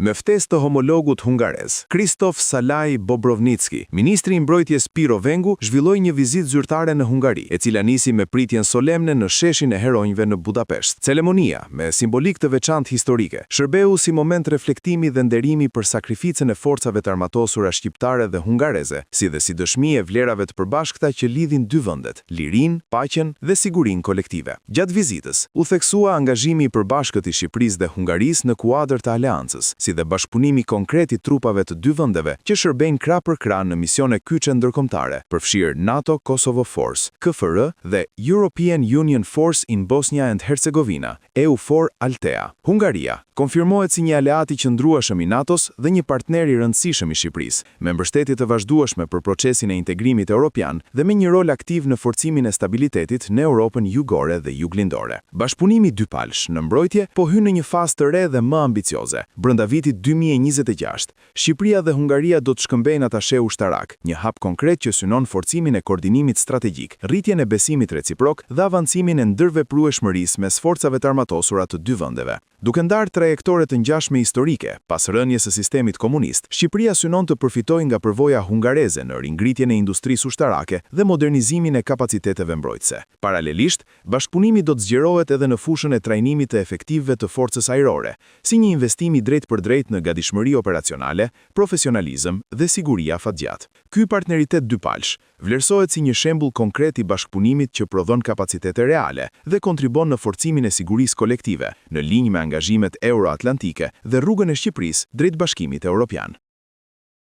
Me ftesë të homologut hungarez, Kristof Szalai Bobrovniczky, ministri i Mbrojtjes Pirro Vengu zhvilloi një vizitë zyrtare në Hungari, e cila nisi me pritjen solemne në Sheshin e Heronjve në Budapest. Ceremonia, me simbolikë të veçantë historike, shërbeu si moment reflektimi dhe nderimi për sakrificën e forcave të armatosura shqiptare dhe hungareze, si dhe si dëshmi e vlerave të përbashkëta që lidhin dy vendet, lirinë, paqen dhe sigurinë kolektive. Gjatë vizitës, u theksua angazhimi i përbashkët i Shqipërisë dhe Hungarisë në kuadër të aleancës, si dhe bashkëpunimi konkret i trupave të dy vendeve që shërbejnë krah për krah në misione kyçe ndërkombëtare, përfshirë NATO Kosovo Force, KFOR dhe European Union Force in Bosnia and Herzegovina, EUFOR Altea. Hungaria konfirmohet si një aleat i qëndrueshëm i NATO-s dhe një partner i rëndësishëm i Shqipërisë, me mbështetje të vazhdueshme për procesin e integrimit europian dhe me një rol aktiv në forcimin e stabilitetit në Europën jugore dhe juglindore. Bashkëpunimi dypalësh në mbrojtje po hyn në një fazë të re dhe më ambicioze. Brenda vitit 2026, Shqipëria dhe Hungaria do të shkëmbejnë atashe ushtarak, një hap konkret që synon forcimin e koordinimit strategjik, rritjen e besimit reciprok dhe avancimin e ndërveprueshmërisë mes forcave të armatosura të dy vendeve. Duke ndarë trajektore të ngjashme historike, pas rënies së sistemit komunist, Shqipëria synon të përfitojë nga përvoja hungareze në ringritjen e industrisë ushtarake dhe modernizimin e kapaciteteve mbrojtëse. Paralelisht, bashkëpunimi do të zgjerohet edhe në fushën e trajnimit të efektivëve të forcës ajrore, si një investim i drejtpërdrejtë në gatishmëri operacionale, profesionalizëm dhe siguri afatgjatë. Ky partneritet dypalësh vlerësohet si një shembull konkret i bashkëpunimit që prodhon kapacitete reale dhe kontribon në forcimin e sigurisë kolektive, në linjë me angazhimet euroatlantike dhe rrugën e Shqipërisë drejt Bashkimit Evropian.